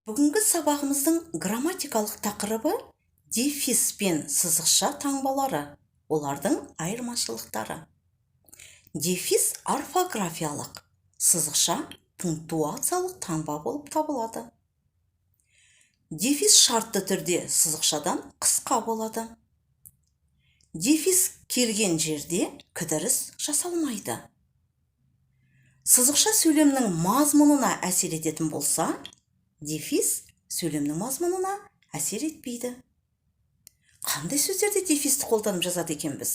Бүгінгі сабағымыздың грамматикалық тақырыбы: дефис пен сызықша таңбалары, олардың айырмашылықтары. Дефис орфографиялық, сызықша пунктуациялық таңба болып табылады. Дефис шартты түрде сызықшадан қысқа болады. Дефис келген жерде кідіріс жасалмайды. Сызықша сөйлемнің мазмұнына әсер ететін болса, дефис сөйлемнің мазмұнына әсер етпейді. Қандай сөздерде дефисті қолданып жазады екенбіз?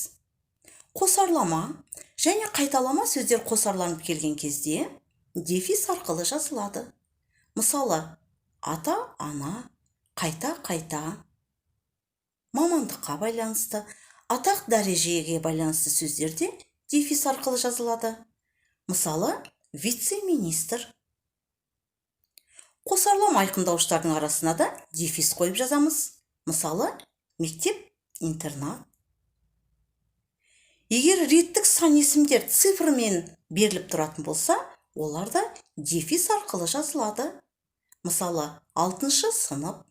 Қосарлама және қайталама сөздер қосарланып келген кезде дефис арқылы жазылады. Мысалы, ата, ана, қайта, қайта. Мамандыққа байланысты, атақ дәрежеге байланысты сөздер де дефис арқылы жазылады. Мысалы, вице министр. Қосарлама айқындауыштардың арасына да дефис қойып жазамыз. Мысалы, мектеп, интернат. Егер реттік сан есімдер цифрмен беріліп тұратын болса, олар да дефис арқылы жазылады. Мысалы, алтыншы сынып,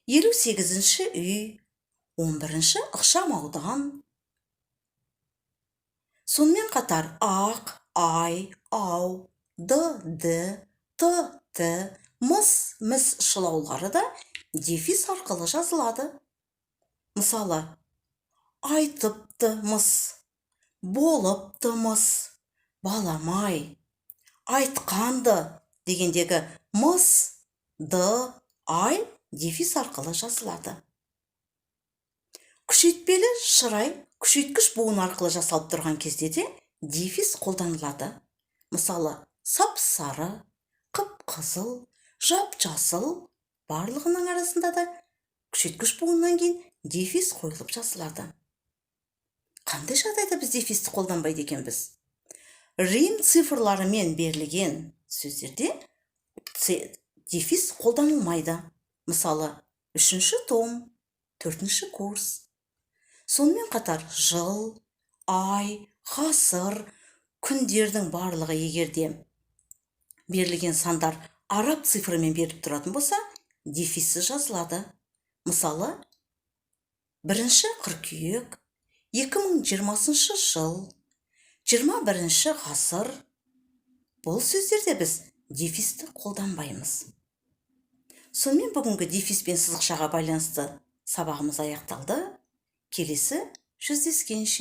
58-үй, 11-ші ықшам аудан. Сонымен қатар ақ, ай, ау, д, ді, т, ті, мыс, міс шылаулары да дефис арқылы жазылады. Мысалы, айтыпты мыс, болыпты мыс, баламай, айтқанды дегендегі мыс, ды, ай дефис арқылы жазылады. Күшейтпелі шырай күшейткіш буын арқылы жасалып тұрған кезде де дефис қолданылады. Мысалы, сап сары, қып қызыл, жап жасыл, барлығының арасында да күшейткіш буыннан кейін дефис қойылып жазылады. Қандай жағдайда біз дефисті қолданбайды екенбіз? Рим цифрларымен берілген сөздерде дефис қолданылмайды. Мысалы, үшінші том, төртінші курс. Сонымен қатар жыл, ай, ғасыр, күндердің барлығы, егер де берілген сандар араб цифрымен беріліп тұратын болса, дефиссіз жазылады. Мысалы, 1 қыркүйек, 2020 жыл, 21-ші ғасыр. Бұл сөздерде біз дефисті қолданбаймыз. Сонымен, бүгінгі дефис пен сызықшаға байланысты сабағымыз аяқталды. Келесі жүздескенше!